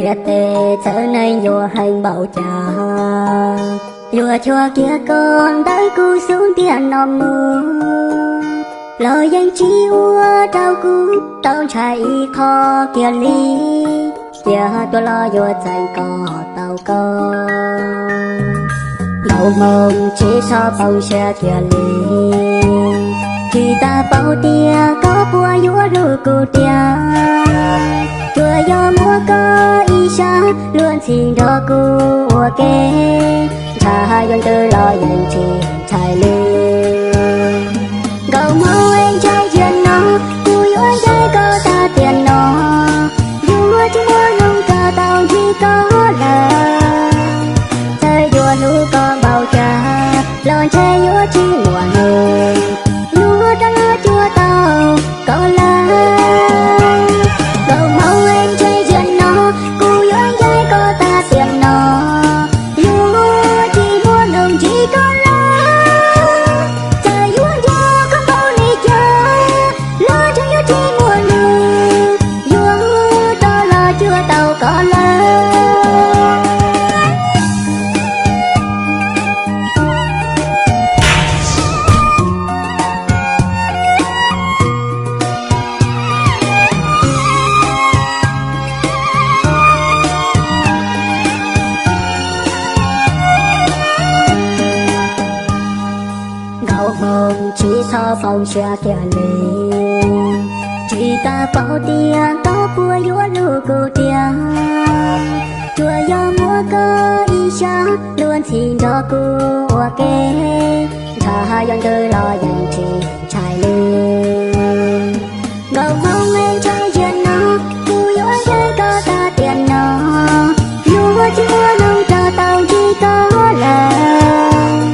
Ntiaj teb txawv neeg yuav heev npaum cas, yuav cuag kiag koj ntawm kuv xub ntiag no mus los yeej tsis ua rau kuv tau ntshai ib qho kiag li. Cia tuaj los yuav txeeb kom tau koj. Npaum hmoo tsis txhob poob siab kiag li, tsis tas paub tias koj puas yuav hlub kuv tiag. Tsuas yog muab koj ib sab luag ntxhi nrog kuv ua ke, ntshai yuav ntws los yeej tsis ntshai li. Nkaus hmoo es ntshai ziag no, kuv yuav ncaim koj tag tiam no, yuav tsis muaj hnub rov tau ntsib koj lawm. Txawm yuav hlub koj npaum cas los ntshe yuav tsis muaj hnub yuav rov los cuag tau koj lawm. Nkaus hmoo es ntshai ziag no, kuv yuav ncaim koj tag tiam no, yuav tsis muaj hnub ntsib koj lawm. Txawm yuav nco koj npaum li cas los ntshe yuav tsis muaj hnub yuav rov los cuag tau koj lawm. Nkaus hmoo tsis txhob poob siab kiag li, tsis tas paub tias koj puas yuav hlub kuv tiag. Tsuas yog muab koj ib sab luag ntxhi nrog kuv ua ke, ntshai yuav ntws los yeej tsis ntshai li. Nkaus hmoo es ntshai ziag no, kuv yuav ncaim koj tag tiam no, yuav tsis muaj hnub rov tau ntsib koj lawm.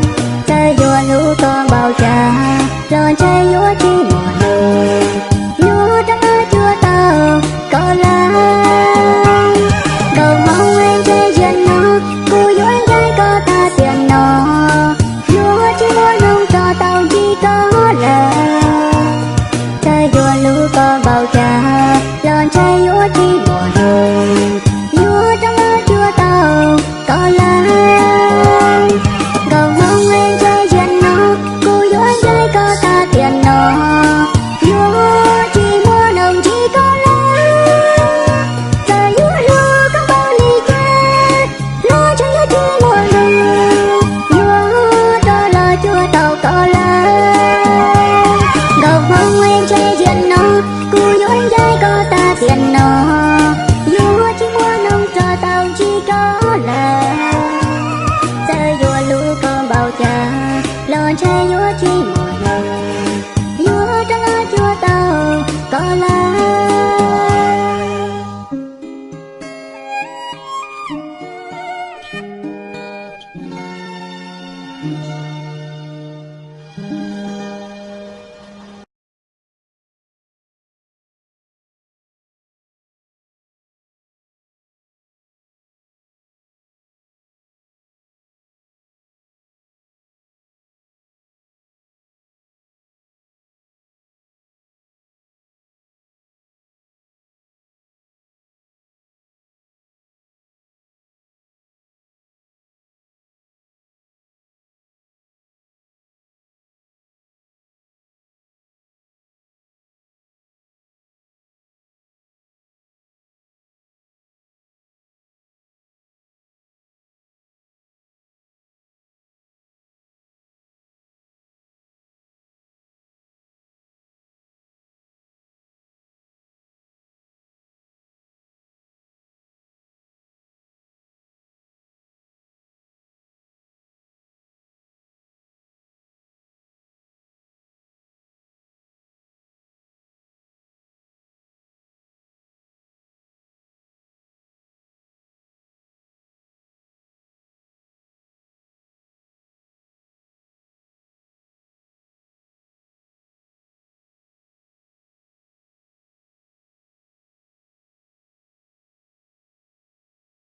Txawm yuav hlub koj npaum cas los ntshe yuav tsis muaj hnub yuav rov los cuag tau koj lawm. Nkaus hmoo es ntshai ziag no, kuv yuav ncaim koj tag tiam no, yuav tsis muaj hnub rov tau ntsib koj lawm. Txawm yuav hlub koj npaum cas los ntshe yuav tsis muaj hnub yuav rov los cuag tau koj lawm. Nkaus hmoo es ntshai ziag no, kuv yuav ncaim koj tag tiam no, yuav tsis muaj hnub ntsib koj lawm. Txawm yuav hlub koj npaum li cas los ntshe yuav tsis muaj hnub yuav rov los cuag tau koj lawm. Nkaus hmoo es ntshai ziag no, kuv yuav ncaim koj tag tiam no, yuav tsis muaj hnub rov tau ntsib koj lawm. Txawm yuav hlub koj npaum cas los ntshe yuav tsis